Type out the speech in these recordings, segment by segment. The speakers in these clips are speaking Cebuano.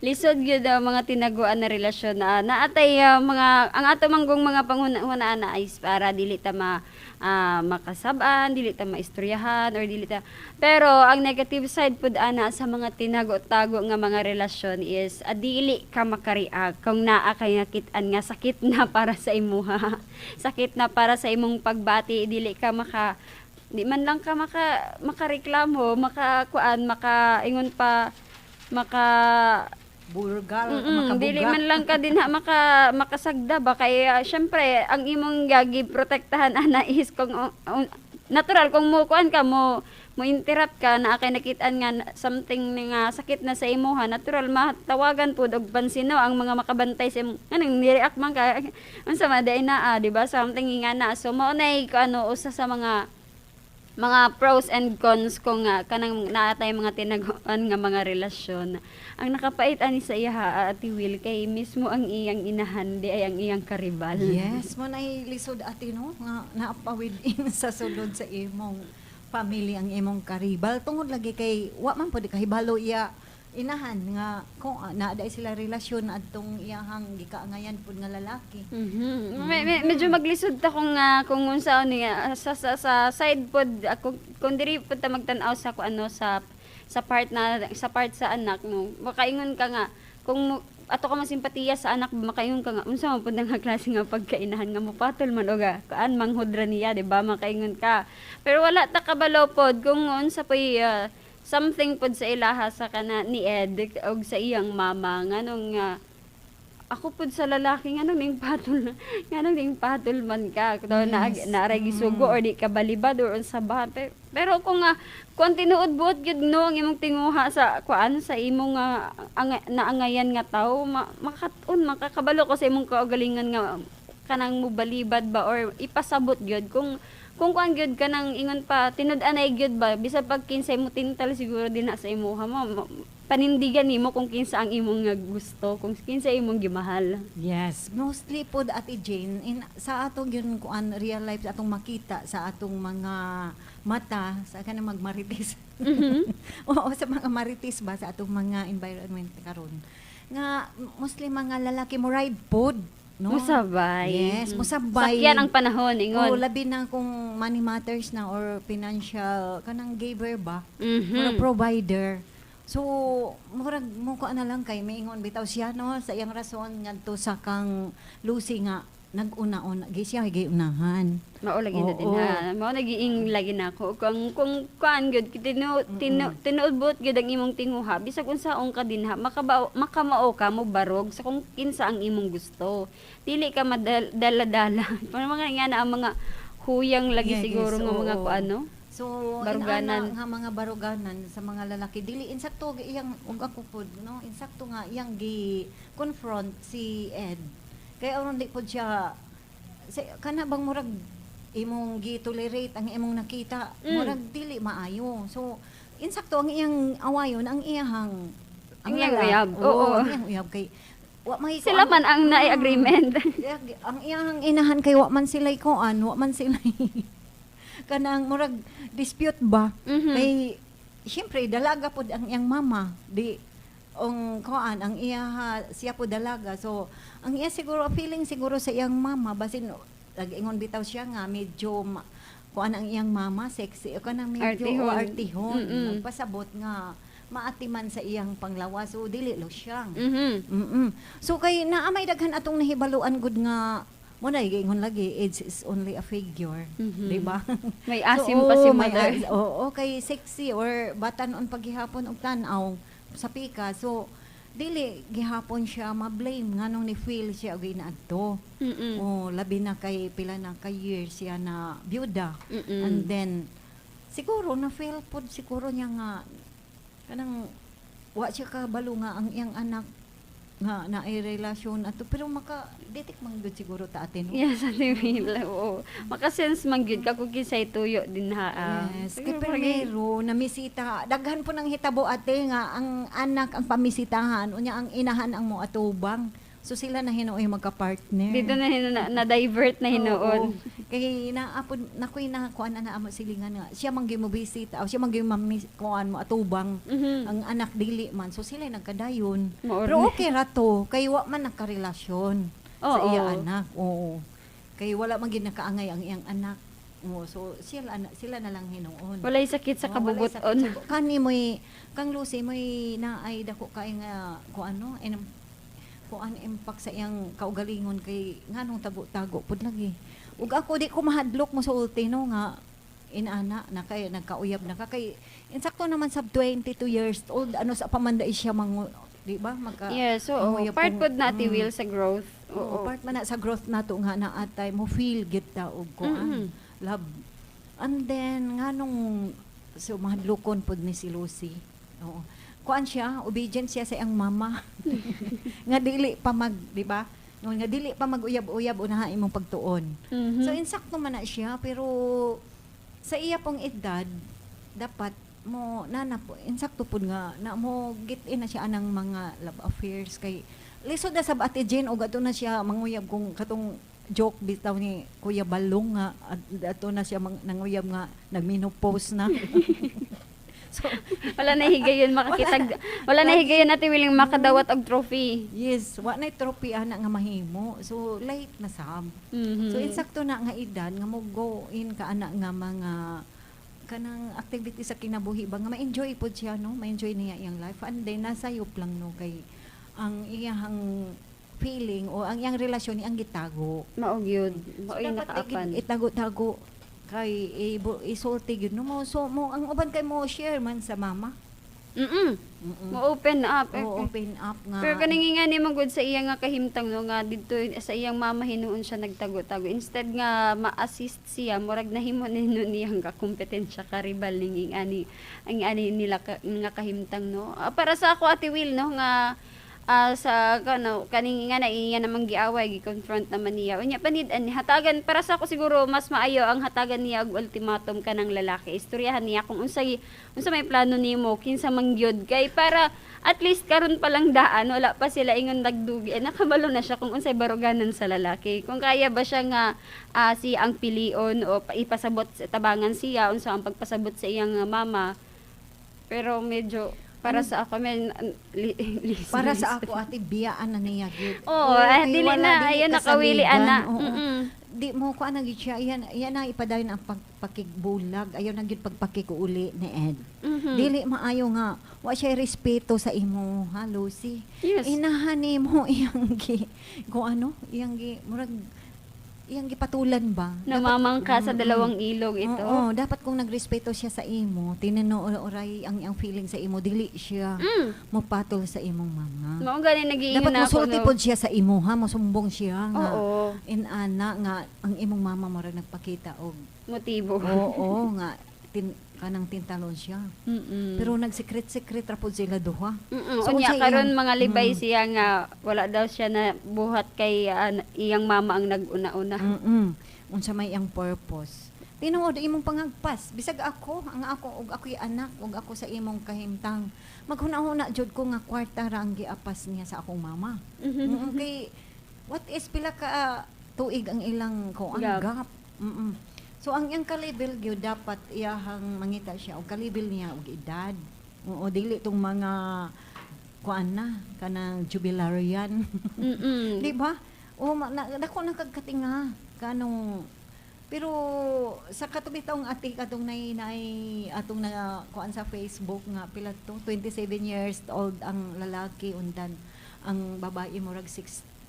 Lisod gyud ang mga tinaguan na relasyon na naatay mga ang ato manggong mga panghuna-hunaan na is para dili ta makasab-an, dili ta maistoryahan or dili ta. Pero ang negative side pud ana sa mga tinago-tago nga mga relasyon is dili ka makareact kung naa kay nakit-an nga sakit na para sa imuha. Sakit na para sa imong pagbati, dili ka maka di man lang ka makareklamo, maka kuan, maka ingon pa maka Burgal, Mm, dili makabuga. Man lang ka din ha maka makasagda ba kay syempre ang imong gagi protektahan ana is kung natural kung mo kuan ka, mo mo interrupt ka na kay nakitaan nga something nga sakit na sa imuha, natural matawagan pud og pansin, no, ang mga makabantay sa imong anong ni-react man ka, unsa man day naa, di ba? Something nga na. So mao nay ano, usa sa mga pros and cons kung kanang naatay mga tinaguan nga mga relasyon. Ang nakapait ani sa iya, Ate Will, kay mismo ang iyang inahan di ay ang iyang karibal. Yes, mo na lisod, ate, no, nga naapawid in sa sulod sa imong family ang imong karibal tungod lagi kay wa man pud kahibalo iya inahan nga kung naa sila relasyon adtong iyahang gikaangayan pud nga lalaki. Medyo maglisod ta kung unsa ni sa side pod, kung diri pod ta magtan-aw sa kung ano sa part na sa part sa anak, no, makaingon ka nga kung ato ka masimpatiya sa anak, makaingon ka nga unsa man pud nga klase nga pagkainahan nga mopatol man og kuan manghod ra niya, di ba? Makaingon ka, pero wala ta kabalo pod kung unsa poy something pod sa ilaha sa kana ni Ed og sa iyang mama, nganong ako pud sa lalaki, nganong ning patol man ka to na naaray gisugo or di ka balibad or unsa ba. Pero kung tinuod buot gyud, no, ang imong tinguha sa kuan sa imong naangayan nga tawo, makat-on makakabalo ko sa imong kaugalingon nga kanang mobalibad ba or ipasabot gyud kung kuan gyud kanang ingon pa tinud-anay gyud ba, bisan pag kinsay mo tintal siguro din na sa imuha mo, panindigan nimo kung kinsa ang imong nga gusto, kung kinsa imong gimahal. Yes, mostly pod, Ate Jane, in sa atong yun kuan real life, sa atong makita sa atong mga mata sa kanang magmarites. Oo, sa mga marites ba sa atong mga environment karon. Nga mostly mga lalaki mo ride pod, no? Musabay. Yes, musabay. Sakyan ang panahon, ingon. Oo, labi na kung money matters na or financial kanang giver ba? Or provider. So, murag mo ko na lang kay maingon bitaw siya, no, sa iyang rason ngadto sa kang Lucy nga nag-una-una gi siya giunahan. Mao lagi na din ha. Mao nagiing lagi na ako. Kung kuan gyud tinuod buot gyud ang imong tinguha, bisag unsaon ka din ha, makabao makamao ka mo barog sa kung kinsa ang imong gusto. Dili ka madala-dala. Pero mga nga na ang mga huyang lagi siguro nga mga kuan, no? So, Baruganan. Inana nga mga baruganan sa mga lalaki dili insakto iyang ug ako pod, no, insakto nga iyang gi confront si Ed. Kay aron di pod siya sa kana bang murag imong gi-tolerate ang imong nakita, murag dili maayo. So, insakto ang iyang awayon ang iyahang Ang iyang lalaki. uyab, Oo, oo. ang iyang uyab kay wa may Sila man ang naay agreement. Ang iyang inahan kay wa man sila kuan, wa man sila kanang murag dispute ba. Kay syempre dalaga pod ang iyang mama, di ang kuan ang iya siya po dalaga, so ang iya siguro feeling siguro sa iyang mama, basin nag-ingon bitaw siya nga medyo kuan ang iyang mama, sexy o kanang medyo Artihon. o artihon, nagpasabot nga maatiman sa iyang panglawas, so dili lo siya. So kay naa may daghan atong nahibaluan gud nga mo na giingon lagi, age is only a figure, di ba? May asim So, pa si oo, may mother. Oo, kay sexy or batanon paghihapon og tan-aw sa pika. So dili gihapon siya ma-blame nganong ni feel siya og inaadto. Oh, labi na kay pila na ka years siya na byuda. And then siguro na feel pod siguro niya nga kanang wa siya kabalo nga ang iyang anak nga naay relasyon ato, pero maka detect man gud siguro ta, ate, no? Yes, Ate Will. Oo. Makasense man gyud ka kung kinsay tuyo din ha. Yes, kay Siguro primero namisita, daghan po nang hitabo, ate, nga ang anak ang pamisitahan unya ang inahan ang moatubang. So sila na hinuoy magka-partner. Dito na na divert na hinuon. Oo. Kay naapod nakoy nakuan na amo silingan nga siya man gyud mo bisita o siya man gyud mami kuan mo atubang ang anak dili man. So sila nagkadayon. Maor Pero na. Okay ra to kay wa man nagkarelasyon sa iya anak. Oo. Kay wala man gyud nakaangay ang iyang anak. Oo, so sila na lang hinuon. Walay sakit sa Oo, walay kabubuton. sakit kani mo'y kang Lucy mo'y naay dako kay nga kung ano kuan impact sa iyang kaugalingon kay nganong tago-tago pud lagi. Ug ako di ko mahadlok mo sulti no nga inana na kay nagkauyab na ka kay insakto naman sab 22 years old, ano sa pamanda siya mangu, di ba, magka Yes, oo. manguyab Part pod na, Ate Will, sa growth. Oo, part man na sa growth nato nga naatay mo feel gid ta og kuan love. And then nganong so mahadlokon pod ni si Lucy. Oo. Kuan siya, obedient siya sa iyang mama nga dili pa mag, di ba? Nga dili pa mag-uyab-uyab unaha imong pagtuon. So insakto man na siya, pero sa iya pong edad dapat mo nana po insakto pud nga na mo get in na siya anang mga love affairs kay lisod na sab, Ate Jane, og ato na siya manguyab kung katong joke bitaw ni Kuya Balong nga ato na siya nanguyab nga nagmenopause na. So Wala na higayon makakitag, wala na higayon, Ate Willing, makadawat og trophy. Yes, wa na trophy ana nga mahimo, so late na sab. So insakto na nga edad nga mo go in ka ana nga mga kanang activity sa kinabuhi ba nga ma-enjoy pod siya no, ma-enjoy niya iyang life. And then nasayop lang no kay ang iyang feeling o ang iyang relasyon iyang gitago. Mao gyud. So Mao yung dapat nakaapan. Itago-tago kay isulti gyud no mo, so mo ang uban kay mo share man sa mama. Mo open up. O open up nga. Pero kaning nga ni man gud sa iya nga kahimtang no nga didto sa iyang mama hinuon siya nagtago-tago. Instead nga ma-assist siya, murag nahimo ni niyang kakompetensya karibal ning ani ang ani nila nga kahimtang no. Ah, para sa ako, Ate Will, no, nga sa kano kaning nga na iya namang giaway, gi-confront naman niya. Unya panid ani hatagan, para sa ako siguro mas maayo ang hatagan niya og ultimatum kanang lalaki. Istoryahan niya kung unsay unsa may plano nimo, kinsa man gyud, kay para at least karon pa lang daan, wala pa sila ingon nagdugi, eh, nakabalo na siya kung unsay baruganan sa lalaki. Kung kaya ba siya nga siya ang pilion o ipasabot sa tabangan siya unsa ang pagpasabot sa iyang mama. Pero medyo para sa ako men Para sa ako, Ate, biyaan na niya gyud. Oo, kay dili wala, na, dili ayun, nakawili kasaligan. ana. Oo. Di mo ko anang siya, iyan iyan na ipadayon ang pagpakigbulag, ayaw na gyud pagpakikuuli ni Ed. Dili maayo nga wa siya respeto sa imo ha, Lucy. Inahan nimo iyang gi kung ano, iyang gi murag iyang gipatulan ba? Namamangka sa dalawang ilog ito. Oo, dapat kung nagrespeto siya sa imo, tinanood ang iyang feeling sa imo, dili siya mopatol sa imong mama. Mao gani nagiingon Dapat na ako, mosulti no. pod siya sa imo ha, mosumbong siya nga. Inana nga ang imong mama murag nagpakita og Motibo. Oo nga kanang tintalon siya. Pero nagsekret-sekret ra pod sila duha. So, Unya unsay karon mga libay siya nga wala daw siya na buhat kay iyang mama ang nag-una-una. Unsa may iyang purpose. Tinuod imong pangagpas. Bisag ako, ang ako ug ako'y anak ug ako sa imong kahimtang. Maghuna-huna jud ko nga kwarta ra ang giapas niya sa akong mama. Kay what is pila ka tuig ang ilang kuan Gap. gap. So ang iyang ka-level gyud dapat iyahang mangita siya og ka-level niya og edad. Oo, dili tong mga kuan na kanang jubilarian. Di ba? O na, dako na kagkatinga kanong pero sa katubitong ati katong nay nay atong na kuan sa Facebook nga pila to, 27 years old ang lalaki, undan ang babae murag 67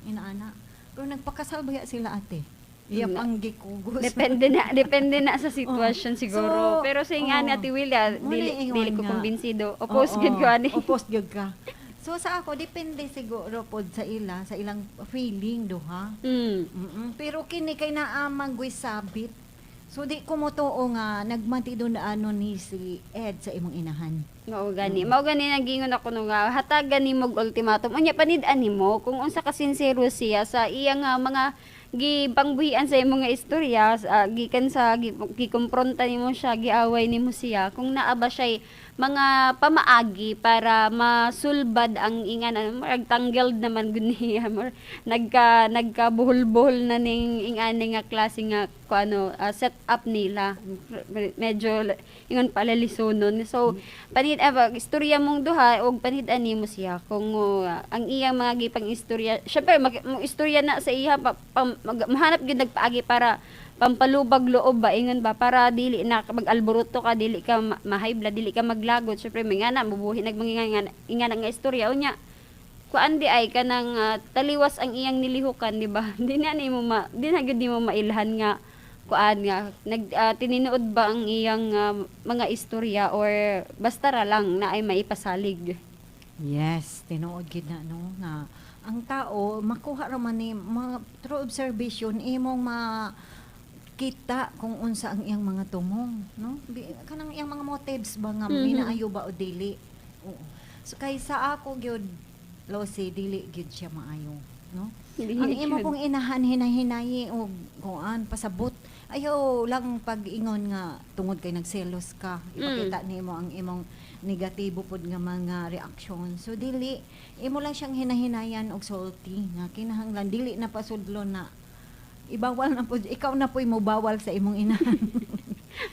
inaana, pero nagpakasal ba ya sila, ate? Iya pang gikugos. Depende na sa sitwasyon siguro. So, Pero sa nga ni Ate Willia, Mo dili na ingon dili ko nga. kumbinsido. Oppose gid ko ani. Oppose gyud ka. So sa ako depende siguro pod sa ila, sa ilang feeling duha. Pero kini kay naamang guy sabit. So di ko motoo nga nagmanti doon na ano ni si Ed sa imong inahan. Mao gani. Mao gani nagingon ako no nga hatagan nimo og ultimatum. Unya panid-an nimo kung unsa ka sincero siya sa iya nga mga gipangbuhian sa imong nga istorya, gikan sa gikompronta nimo siya, giaway nimo siya, kung naa ba siya Mga pamaagi para masulbad ang ingan ano, murag tangled naman gud niya. Nagka nagkabuhol-buhol na ning ingani nga klase nga ko ano, set up nila, medyo ingon palalisunon. So panhid istorya mong duha og panhid-an nimo siya kung ang iyang mga gipang istorya. Syempre mag, mo istorya na sa iya pa, mahanap gyud nagpaagi para pampalubag loob ba, ingon ba, para dili na mag-alboroto ka, dili ka ma-high, dili ka maglagot. Syempre may nga na mubuhi nagmangingana ingana nga istorya, unya kuan di ay kanang taliwas ang iyang nilihukan, di ba? Di na gyud nimo mailhan nga kuan nga nag tininood ba ang iyang mga istorya or basta ra lang na ay maipasalig. Yes, tinuod gid na, no, nga ang tao makuha ra man ni mga through observation, imong makita kung unsa ang iyang mga tumong, no? Kanang iyang mga motives ba nga minaayo ba o dili. Oo. So kay sa ako gyud, Losi, dili gyud siya maayo, no? Dili Ang imo gyud. Pong inahan, hinahinayi og kuan, pasabot. Ayaw lang pag-ingon nga tungod kay nagselos ka, ipakita nimo ang imong negatibo pod nga mga reaksyon. So dili, imo lang siyang hinahinayan og salty nga kinahanglan dili na pasudlo na, ibawal na pod, ikaw na po'y mobawal sa imong inahan.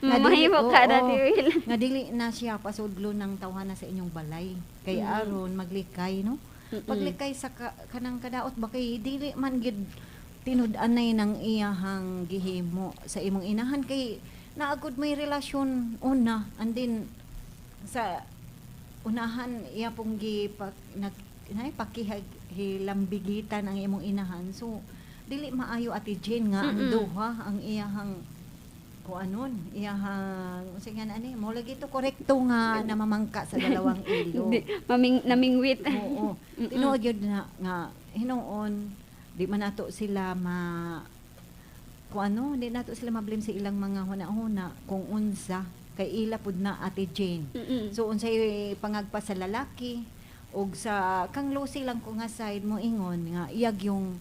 Nga dili- Mahimo ka na oo, Will. Nga dili na siya pasudlo ng tawhana sa inyong balay kay aron maglikay, no? Paglikay sa kanang kadaot ba, kay dili man gid tinud-anay ng iyahang gihimo sa imong inahan, kay naagod may relasyon una, and then sa unahan iya pong gipak nag nay pakihilambigitan ang imong inahan. So dili maayo, Ate Jane, nga ang duha ang iyahang kuanon, iyahang unsa nga ani mo lagi to korekto nga namamangka sa dalawang ilo. Di, maming, namingwit. Oo. Tinuod yun na nga hinuon di man nato sila ma kung ano, di nato sila ma-blame sa ilang mga huna-huna kung unsa kay ila pud na, Ate Jane. So unsay pangagpa sa lalaki ug sa kang Lucy lang ko nga side mo ingon nga iyag yung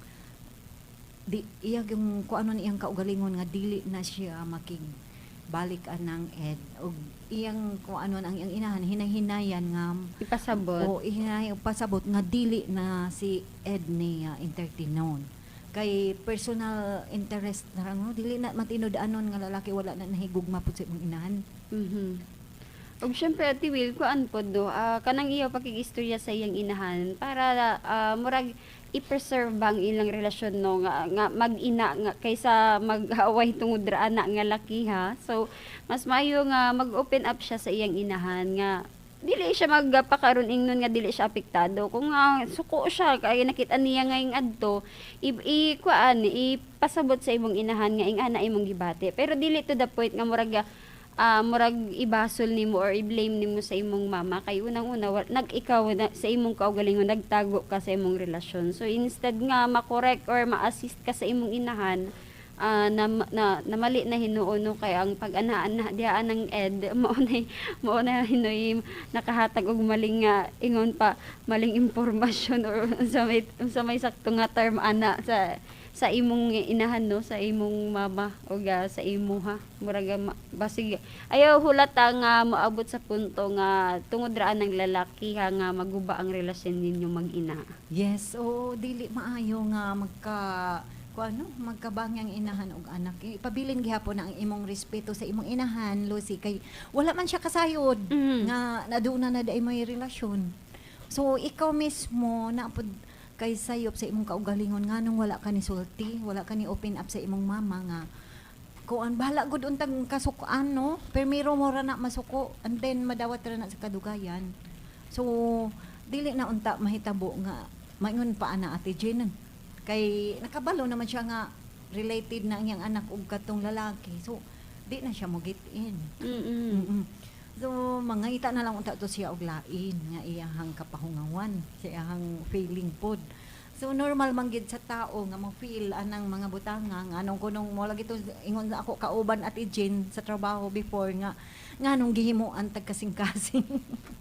di iyag yung kung ano iyang kaugalingon nga dili na siya makig balik anang Ed ug iyang kung ano ang iyang inahan, hinahinayan nga Ipasabot. O ihinay pasabot nga dili na si Ed niya entertainon kay personal interest na lang, no? Dili na matinud-anon nga lalaki, wala na nahigugma pud sa imong inahan. Ug syempre, Ate Will, kuan pod do, kanang iya pakigistorya sa iyang inahan para murag i-preserve ba ang ilang relasyon, no, nga mag-ina nga kaysa mag-away tungod ra ana nga laki ha. So mas maayo nga mag-open up siya sa iyang inahan nga dili siya magpakaron ingnon nga dili siya apektado. Kung suko siya kay nakita niya ngayong adto, i kuan, ipasabot sa imong inahan nga ing-ana imong gibati. Pero dili to the point nga murag ibasol nimo or i-blame nimo sa imong mama, kay unang-una nag ikaw na, sa imong kaugalingon nagtago ka sa imong relasyon. So instead nga ma-correct or ma-assist ka sa imong inahan, na mali na hinuon, no, kay ang pag-anaan na dihaan ng Ed mao na hinoy nakahatag og maling nga ingon pa maling impormasyon or sa may sakto nga term ana sa imong inahan, no, sa imong mama o sa imuha. Murag basig ayaw hulata nga moabot sa punto nga tungod ra ng lalaki ha nga maguba ang relasyon ninyo mag-ina. Yes, oo, dili maayo nga magka kung ano, magkabang ang inahan og anak. Ipabilin gihapon na ang imong respeto sa imong inahan, Lucy, kay wala man siya kasayod nga naduna na dai may relasyon. So ikaw mismo na pud kay sayop sa imong kaugalingon, nganong wala ka ni sulti, wala ka ni open up sa imong mama nga kuan, bahala gud untag kasukan, no? Permiro mo ra na masuko and then madawat ra na sa kadugayan. So dili na unta mahitabo nga maingon pa ana, Ate Jane, kay nakabalo naman siya nga related na ang iyang anak og katong lalaki, so di na siya mo get in. So mangita na lang unta to siya og lain nga iyahang kapahungawan sa iyahang feeling pod. So normal man gid sa tao nga mo feel anang mga butanga nga anong kunong mo lagi to ingon ako kauban, Ate Jane, sa trabaho before nga nganong gihimuan tag kasing-kasing.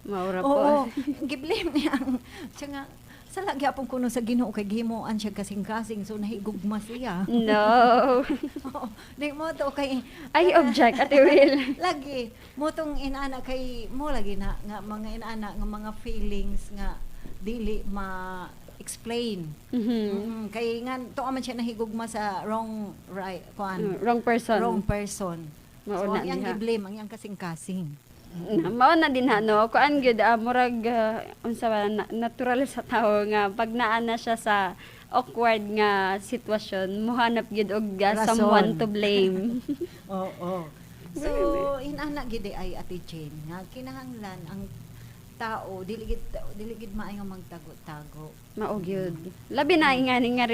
Maura po. Oo, giblame niya ang siya nga Sala gyapon kuno sa Ginoo kay gihimuan siya kasing-kasing, so nahigugma siya. No. Oo, di mo to kay I object, Ate Will. Lagi mo tong inana kay mo lagi na nga mga inana nga mga feelings nga dili ma explain. Kay nga tuo man siya nahigugma sa wrong, right kuan. Wrong person. Wrong person. Mao So na ang iyang diha. gi-blame ang iyang kasing-kasing. Na, mao na din ha, no? Kuan gyud, murag unsa ba na, natural sa tao nga pag naa na siya sa awkward nga sitwasyon, muhanap gyud og Rason. someone to blame. Oo. So, inana gid ay, Ate Jane, nga kinahanglan ang tao dili gid maayo magtago-tago. Mao gyud. Labi na ingani nga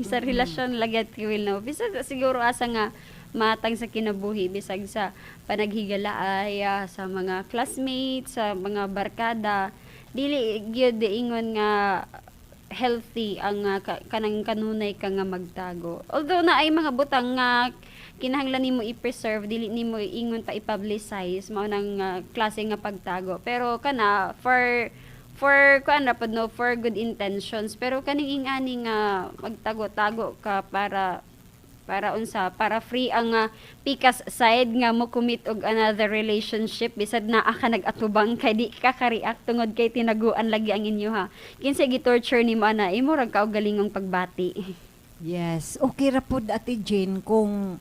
sa relasyon lagi, Ate Will, no. Bisag siguro asa nga matang sa kinabuhi, bisag sa panaghigala ay sa mga classmates, sa mga barkada, dili gyud ingon nga healthy ang kanang kanunay ka nga magtago. Although na ay mga butang nga kinahanglan nimo i-preserve, dili nimo ingon pa i-publicize mao nang klase nga pagtago. Pero kana for kuan ra pod, no, for good intentions. Pero kaning ingani nga magtago-tago ka para unsa, para free ang pikas side nga mo commit og another relationship bisag naa ka nag-atubang kay di ka ka-react tungod kay tinaguan lagi ang inyo ha. Kinsa gi-torture nimo ana, imo ra kaugalingong pagbati. Yes, okay ra pod, Ate Jane, kung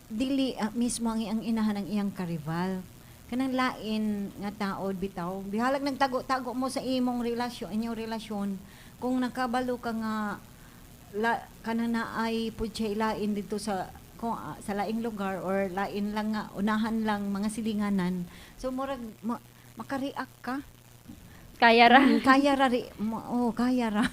dili mismo ang iyang inahan ang iyang karival. Kanang lain nga tao bitaw. Bihalag nagtago-tago mo sa imong relasyon, inyong relasyon, kung nakabalo ka nga la, kanang naay pud siya ilain dito sa kung sa laing lugar or lain lang nga unahan lang mga silinganan. So murag makareact ka. Kaya ra. Kaya ra ri mo, oh, kaya ra.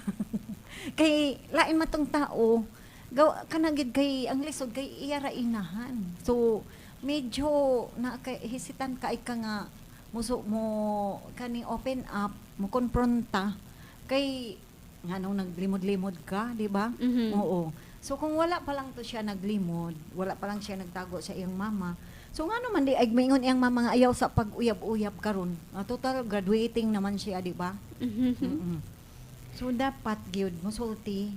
Kay lain man tong tao, gaw kanang gid kay ang lisod kay iya ra inahan. So medyo na kay hesitant ka ka nga muso mo kani open up, mo konfronta kay nganong naglimod-limod ka, di ba? Mhm. Oo. So kung wala pa lang to siya naglimod, wala pa lang siya nagtago sa iyang mama. So ngano man di ay maingon iyang mama nga ayaw sa pag-uyab-uyab karon? Ah, total graduating naman siya, di ba? Mhm. So dapat gyud musulti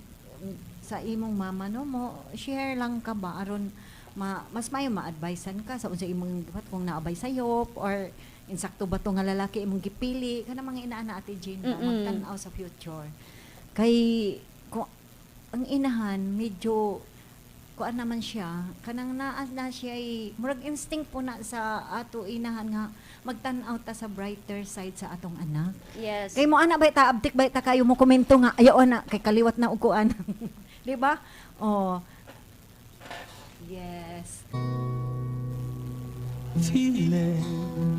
sa imong mama, no, mo share lang ka ba aron mas maayo ma-advisean ka sa unsa imong dapat kung naabay sayop or insakto ba to nga lalaki imong gipili, kana mga inaana, Ate Jane, ba, magtan-aw sa future kay kung ang inahan medyo kuan naman siya, kanang naa na siya ay, murag instinct po na sa ato inahan nga magtan-aw ta sa brighter side sa atong anak. Kay mo ana ba ta, abtik ba ta kayo mo komento nga ayaw ana kay kaliwat na og kuan. Di ba? Oh. Yes. Feeling.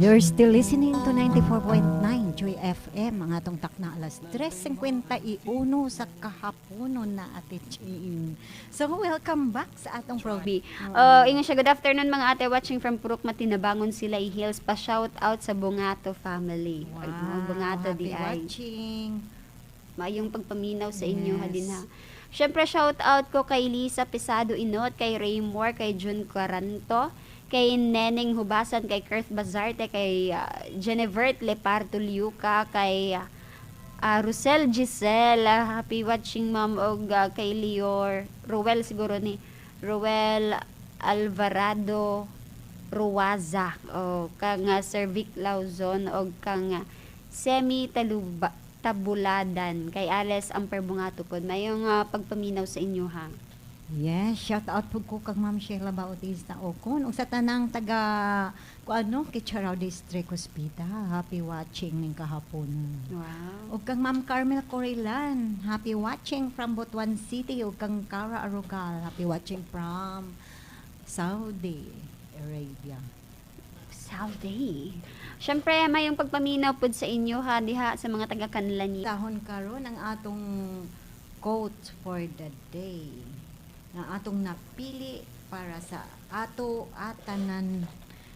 You're still listening to 94.9 Joy FM, ang atong takna alas 3:51 sa kahaponon na, Ate Jane. So welcome back sa atong program. B. Ingon siya, "Good afternoon mga ate, watching from Purok Matinabangon, Silay Hills. Pa shout out sa Bungato family." Wow, Ay, mga Bungato happy di ay. Watching. Maayong pagpaminaw sa inyo ha din ha. Syempre shout out ko kay Lisa Pesado Inot, kay Ray Moore, kay Jun Quaranto, kay Neneng Hubasan, kay Kirth Bazarte, kay Genevert Leparto Liuca, kay Rosel Giselle, happy watching, ma'am, og kay Lior, Ruel siguro ni, Ruel Alvarado Ruaza, o kang Sir Vic Lauzon, og kang Semi Taluba, Tabuladan, kay Ales Amper Bungato pod. Mayong pagpaminaw sa inyo ha. Yes, shout out po ko kang Ma'am Sheila Bautista Ocon ug sa tanang taga kuano Kitcharao District Hospital. Happy watching ning kahapon. Ug kang Ma'am Carmel Corilan, happy watching from Butuan City, ug kang Cara Arugal, happy watching from Saudi Arabia. Saudi. Syempre, mayong pagpaminaw pod sa inyo ha diha sa mga taga Kanlani. Tahon karon ang atong quote for the day nga atong napili para sa ato atanan,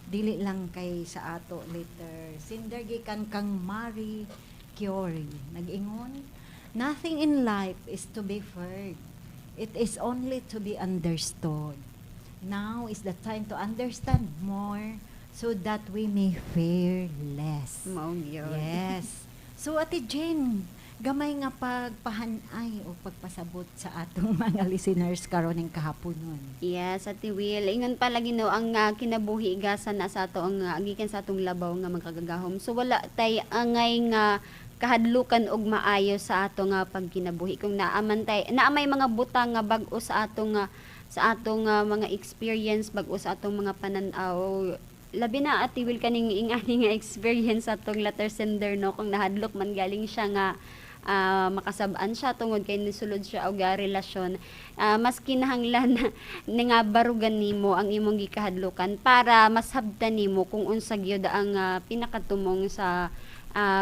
dili lang kay sa ato letter sender, gikan kang Marie Curie. Nag-ingon, "Nothing in life is to be feared. It is only to be understood. Now is the time to understand more so that we may fear less." Mao gyud. Yes. So Ate Jane, Gamay nga pagpahanay o pagpasabot sa atong mga listeners karon ning kahaponon. Yes, Ate Will. Ingon pala Ginoo ang kinabuhi gasa na sa ato ang gikan sa atong labaw nga makagagahom. So wala tay angay nga kahadlukan og maayo sa ato nga pagkinabuhi. Kung naaman tay naamay mga butang nga bag-o sa atong mga experience, bag-o sa atong mga panan-aw, labi na, Ate Will, kaning ingani nga experience sa atong letter sender, no, kung nahadlok man galing siya nga makasab-an siya tungod kay nisulod siya og relasyon, mas kinahanglan na nga barugan nimo ang imong gikahadlukan para masabtan nimo kung unsa gyud ang pinakatumong sa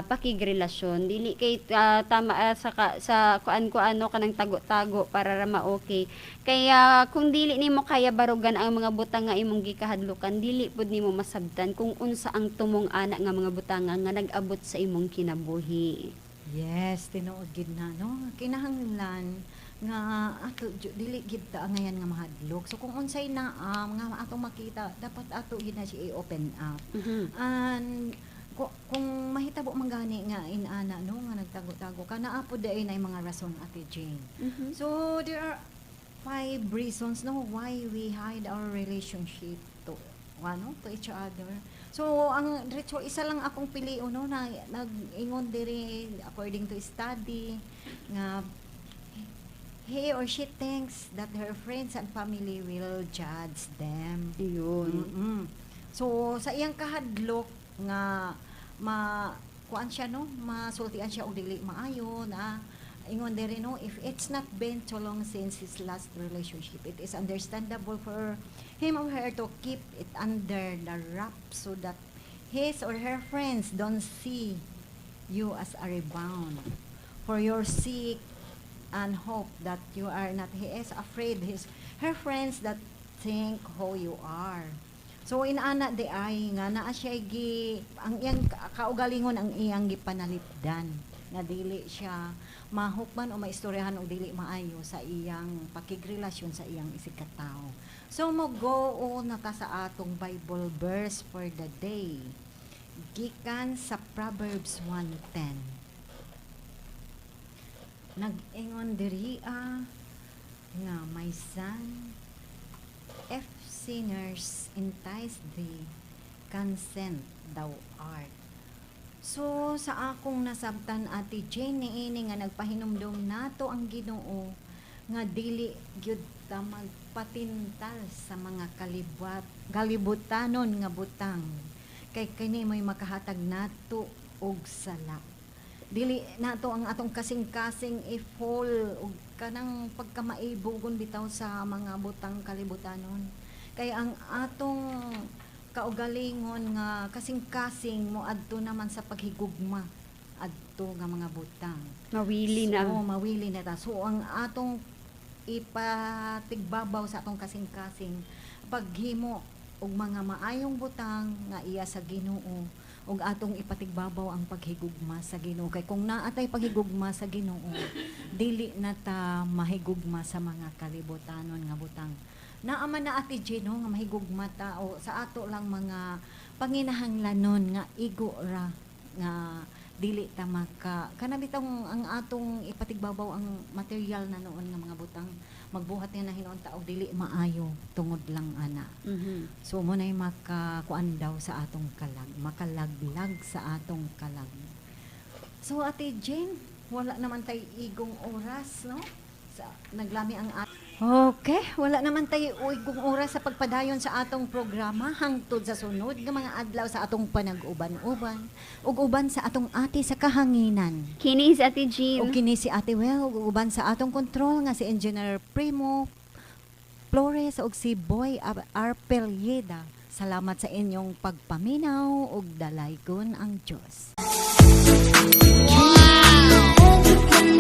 pakigrelasyon. Dili kay tama sa kuan kuano kanang tago-tago para ra ma-okay. Kaya kung dili nimo kaya barugan ang mga butang nga imong gikahadlukan, dili pud nimo masabtan kung unsa ang tumong ana nga mga butanga nga nag-abot sa imong kinabuhi. Yes, tinuod gid na, no. Kinahanglan nga ato dili gid ta angayan nga mahadlok. So kung unsay naa nga atong makita, dapat ato gid na siya i-open up. And kung mahitabo man gani nga inana, no, nga nagtago-tago ka, naa pod diay na mga rason, Ate Jane. So there are five reasons, no, why we hide our relationship to ano to each other. So ang diretso isa lang akong pilion, no, na nag-ingon diri according to study nga he or she thinks that her friends and family will judge them. Ayun. So sa iyang kahadlok nga ma kuan siya, no, masultian siya og dili maayo na ingon diri, no, if it's not been too long since his last relationship, it is understandable for him or her to keep it under the wrap so that his or her friends don't see you as a rebound. For your sake and hope that you are not, he is afraid his her friends that think who you are. So inana di ay nga naa siya gi ang iyang kaugalingon, ang iyang gipanalipdan nga dili siya mahukman o maistoryahan og dili maayo sa iyang pakigrelasyon sa iyang isig katawo. So mo go on na ta sa atong Bible verse for the day. Gikan sa Proverbs 1:10. Nag-ingon diri nga, "My son, if sinners entice thee, consent thou art." So sa akong nasabtan, Ate Jane, niini nga nagpahinumdom nato ang Ginoo nga dili gyud ta magpatintal sa mga kalibat galibutanon nga butang kay kini may makahatag nato og sala. Dili nato ang atong kasing-kasing i-fall og kanang pagkamaibugon bitaw sa mga butang kalibutanon kay ang atong kaugalingon nga kasing-kasing moadto naman sa paghigugma adto nga mga butang. Mawili na. So, mawili na ta. So ang atong ipatigbabaw sa atong kasing-kasing, paghimo og mga maayong butang nga iya sa Ginoo ug atong ipatigbabaw ang paghigugma sa Ginoo kay kung naa tay paghigugma sa Ginoo, dili na ta mahigugma sa mga kalibutanon nga butang. Naa man na, Ate Gino, nga mahigugma ta o sa ato lang mga panginahanglanon nga igo ra nga dili ta maka kana bitong ang atong ipatigbabaw ang material na noon nga mga butang, magbuhat nga na hinuon ta og dili maayo tungod lang ana. So mo nay makakuan daw sa atong kalag, makalaglag sa atong kalag. So Ate Jane, wala naman tay igong oras, no, sa naglami ang. Okay, wala naman tayo igong oras sa pagpadayon sa atong programa hangtod sa sunod nga mga adlaw sa atong panag-uban-uban ug uban sa atong ate sa kahanginan. Kini si Ate Jean. Ug kini si Ate Well ug uban sa atong control nga si Engineer Primo Flores ug si Boy Arpelieda. Salamat sa inyong pagpaminaw ug dalaygon ang Dios. Wow!